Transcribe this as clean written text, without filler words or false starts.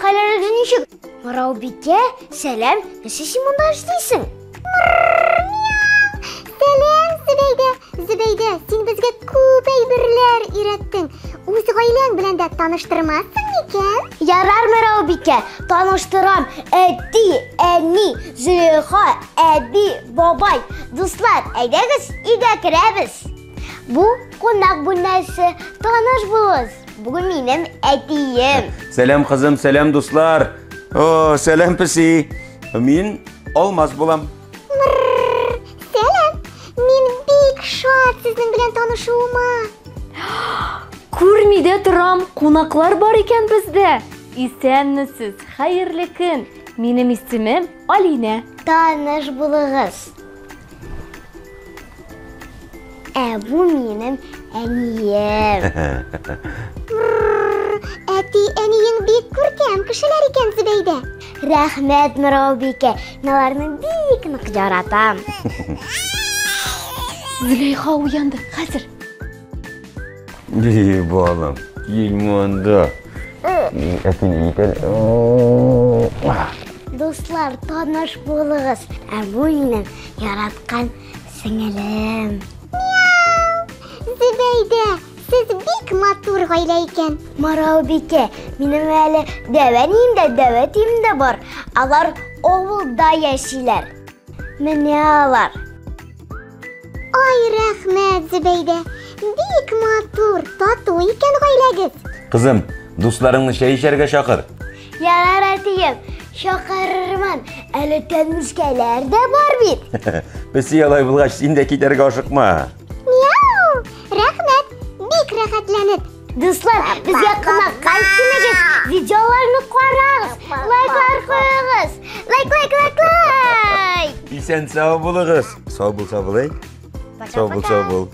Хәлләрегез ничек? Мыраубикә, сәлам. Нәрсә син монда эшлисең? Сәлам, Зөбәйдә. Зөбәйдә, син безгә күп әйберләр өйрәттең. Үз гаиләң белән дә таныштырмассың микән? Ярар, Мыраубикә, таныштырам. Әти, әни, Зөләйха, әби, бабай. Дуслар, әйдәгез, өйгә керәбез. Бу кунак бүлмәсе. Таныш булыгыз. Бүген минем әтием. Сәлам кызым, сәлам дуслар. О, сәлам песи. Мин Алмаз булам. Сәлам. Мин бик шат сезнең белән танышуыма. Күрми дә торам, кунаклар бар икән бездә. Исәнмесез, хәерле көн. Минем исемем Алинә. Таныш булыгыз. Ә бу минем әнием. Әти, әниең бик күркәм кешеләр икән, Зөбәйдә. Рәхмәт, Мыраубикә. Мин аларны бик нык яратам. Зөләйха уянды, хәзер. И, балам, кил монда. Әтине итәр. Дуслар, таныш булыгыз. Ә бу минем яраткан сеңелем. Зөбәйдә, сез бик матур гаилә икән. Мыраубикә, минем әле дәү әнием дә, дәү әтием дә бар. Алар авылда яшиләр. Менә алар. Ай, рәхмәт, Зөбәйдә. Бик матур, тату икән гаиләгез. Кызым, дусларыңны чәй эчәргә чакыр. Ярар, әтием, чакырырмын. Әле тәмнүшкәләр дә бар бит. Песи алай булгач, син дә китәргә ашыкма. Мяу! Рәхмәт, бик рәхәтләнеп. Дуслар, безгә кунакка килегез, видеоларны карагыз, лайклар куегыз. Лайк, лайк, лайк, лайк. Исән сау булыгыз. Сау бул, сау бул, әй. Сау бул, сау бул.